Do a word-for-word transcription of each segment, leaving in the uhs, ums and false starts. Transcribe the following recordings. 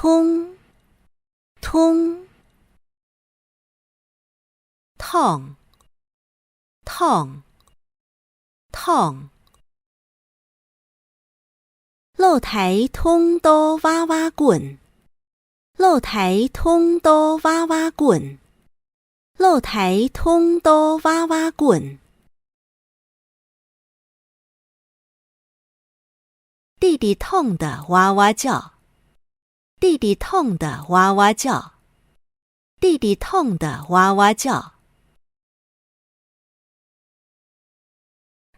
通，通，通，通，通。老弟通到哇哇滾，老弟通到哇哇滾，老弟通到哇哇滾。 弟弟痛得哇哇叫，弟弟痛得哇哇叫，弟弟痛得哇哇叫。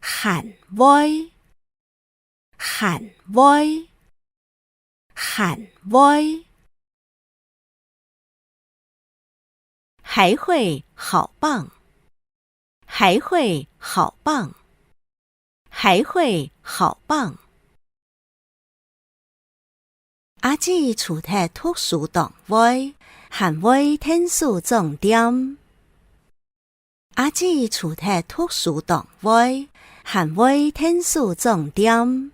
還會，還會，還會。 還會好棒，還會好棒，還會好棒。阿姊除忒讀書當會，還會𢯭手掌店。阿姊除忒讀書當會，還會𢯭手掌店。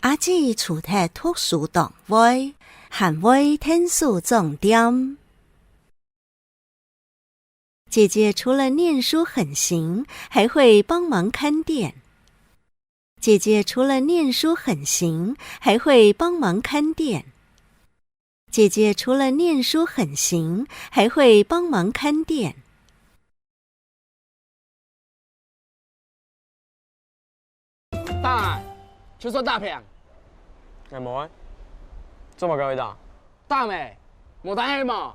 阿姊除忒讀書當會，還會𢯭手掌店。姐姐除了念書很行，還會幫忙看店。姐姐除了念書很行，還會幫忙看店。 姐姐除了念書很行，還會幫忙看店。大，就算大平。哎，無啊，做麼个會打？打咩？無打係無？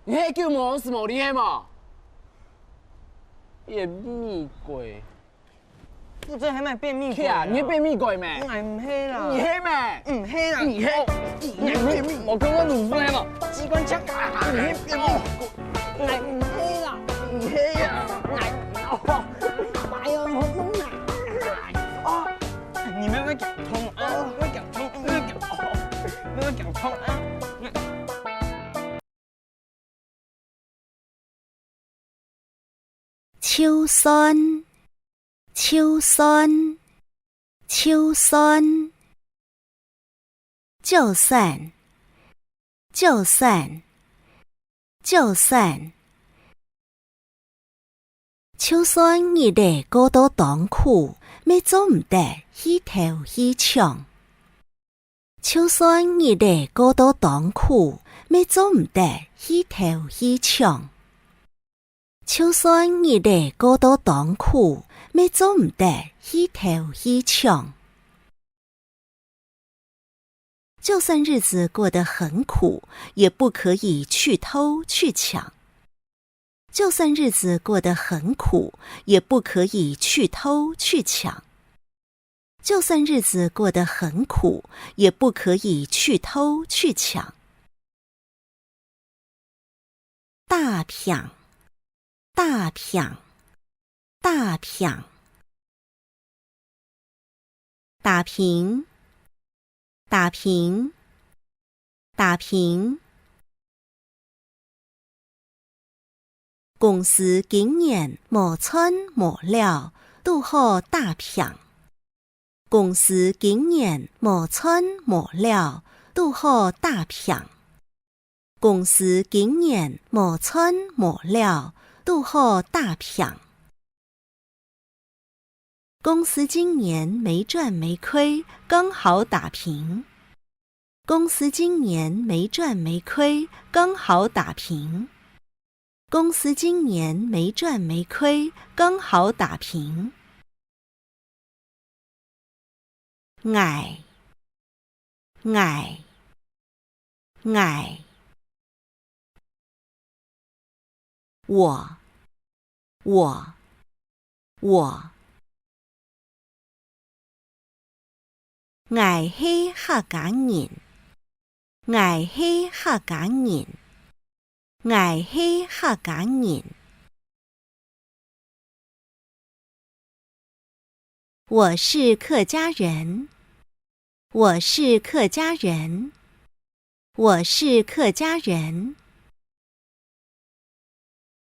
你係狗毛是無？你係無？便秘鬼。你真係還蠻便秘鬼啊！你係便秘鬼咩？𠊎毋係啦。你係咩？毋係啦。你係，你係便秘，𠊎講𠊎毋係嘛。機關槍啊！你係便秘鬼。𠊎毋係啦。你係啊！𠊎，哎喲，好痛啊！哦。 你們會講通啊，會講通，會講通，會講通啊。就算，就算，就算。就算，就算，就算。 就算日仔過到當苦，乜做毋得去偷去搶。就算日仔過到當苦，乜做毋得去偷去搶。就算日仔過到當苦，乜做毋得去偷去搶。 就算日子過得很苦，也不可以去偷去搶。就算日子過得很苦，也不可以去偷去搶。就算日子過得很苦，也不可以去偷去搶。 打拚，打拚，打拚。打平，打平，打平。 公司今年無賺無了，堵好打拚。公司今年無賺無了，堵好打拚。公司今年無賺無了，堵好打拚。 公司今年沒賺沒虧，剛好打平。公司今年沒賺沒虧，剛好打平。公司今年沒賺沒虧，剛好打平。𠊎，𠊎，𠊎。 我，我，我。𠊎係客家人。𠊎係客家人。𠊎係客家人。 我是客家人。我是客家人。我是客家人。